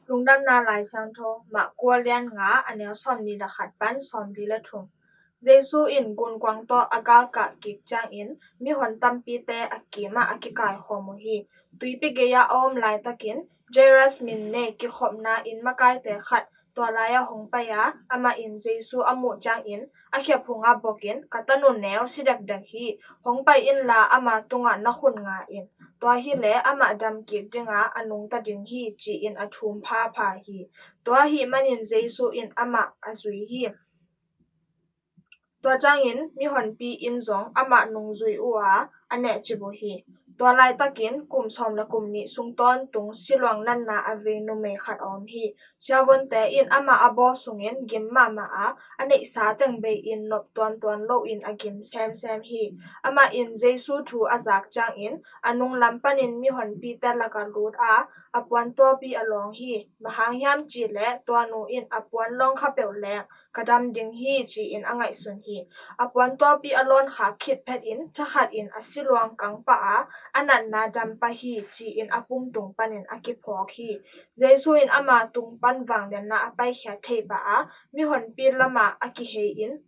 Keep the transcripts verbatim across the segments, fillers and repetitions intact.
Lungdamna Laisiangtho, Mark a lian nga, a neu sawmnih le khat pan sawmli le thum. Jesu in gunkuang tawh a galkah kik ciangin mihon tampite a kimah a kikaikhawm uh hi. Tuipi gei-ah a om laitakin Jairus min nei kikhopna inn makaite khat tua lai-ah hong pai a, amah in Jesu a muh ciangin a khe phungah bokin, "Ka tanu neu si dekdek hi, hong pai inla ama tungah na khut nga in. Tua hileh amah dam kik dinga a nungta ding hi," ci-in a thum phapha hi. Tua ahih manin Jesu in amah a zui hi. Tua ciangin mihonpi in zong amah nungzui uh a, a nehcip uh hi. Tua laitakin kum sawm le kum nih sung tawntung siluang natna a vei numei khat a om hi. Siavonte in amah a bawl sungin gim mahmah a, a neihsa teng bei-in nop tuantuan loin a gim semsem hi. Amah in Jesu thu a zak ciangin a nunglam panin mihonpite lakah lut a, a puantuapi a lawng hi. Bang hang hiam cihleh tua nu in, "A puan lawng kha peuh leng ka dam ding hi," ci-in a ngaihsun hi. A puantuapi a lawn khak khit phetin thakhatin a siluang kang pah a, a natna dam pah hi, ci-in a pumtung panin a kiphawk hi. Jesu in ama tung pan vangliatna a paikhia thei pah a, mihonpi lamah a kihei in,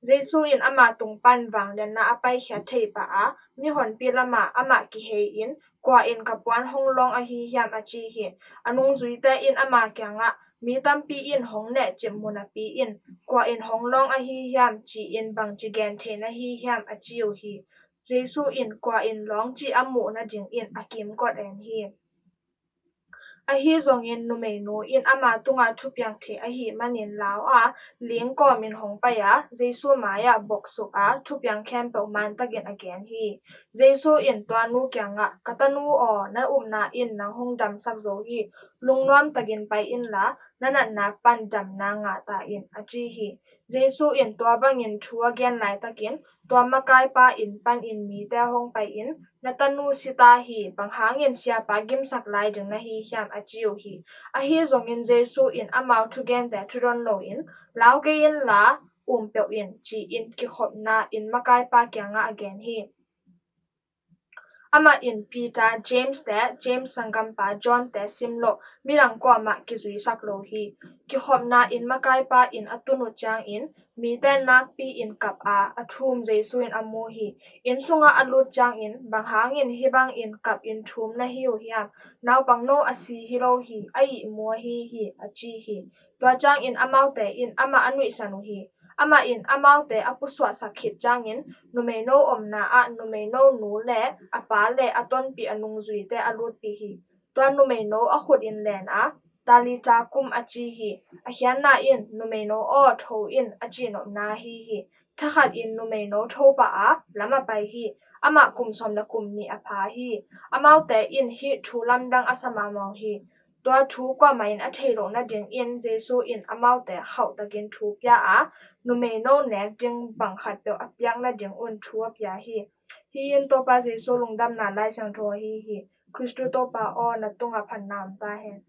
Jesu in ama tung pan vangliatna a paikhia thei pah a, mihonpi lamah amah kihei in, "Kua in ka puan hong lawng ahi hiam?" a ci hi. A nungzuite in ama kiangah, "Mi tampi in hong nehcip mu napi-in, kua in hong lawng ahi hiam, ci-in bangci gen thei na hi hiam?" a ci uh hi. Jesu in kua in lawng cih a muh nadingin a kimkot en hi. Ahi zongin numeinu in ama tungah thupiang thei ahih manin lau a, ling kawmin hong pai a, Jesu mai-ah boksuk a, thupiang khempeuh mantakin a gen hi. Jesu in tua nu kiangah, "Ka tanu aw, na upna in nang hong damsak zo hi. Lungnuam takin pai inla, na natna pan damna ngah ta in," a ci hi. Jesu in tua bangin thu a gen laitakin, tua makaipa inn panin mite hong pai-in, "Na tanu si ta hi, bang hangin siapa gimsak lai ding na hi hiam?" a ci uh hi. Ahi zongin Jesu in amau thugente thudon loin, "Lau kei inla, um peuh in," ci-in kikhopna inn makaipa kiangah a gen hi. Amah in Peter, James te, James sanggampa John te simloh midang kuamah kizuisak lo hi. Kikhopna inn makaipa in a tun uh ciangin mite nakpi-in kap a, a thu-um Jesu in a mu hi. Inn sungah a lut ciangin, "Bang hangin hih bangin kap-in thu-um na hi uh hiam? Naupangno a si hi lo hi, a ihmu ahi hi," a ci hi. Tua ciangin amaute in amah a nuihsan uh hi. Amah in amaute a pusuahsak khit ciangin numeino omna ah numeino nu le a pa le a tonpih a nungzuite a lutpih hi. Tua numeino a khut in len a, "Talitha kum," a ci hi. A khiatna in, "Numeino aw, tho in," a cihnopna ahi hi. Thakhatin numeino tho pah a, lam a pai hi. Amah kum sawm le kum nih a pha hi. Amaute in hih thu lamdang a sa mahmah uh hi. Tua thu kuamah in a thei loh nadingin Jesu in amaute khauhtakin thu pia a, numeino nek ding bang khatpeuh a piak nadingun thu a pia hi. Hih in Topa Jesu lungdamna Laisiangtho ahi hi. Khristu Topa aw, na tungah phatna om ta hen.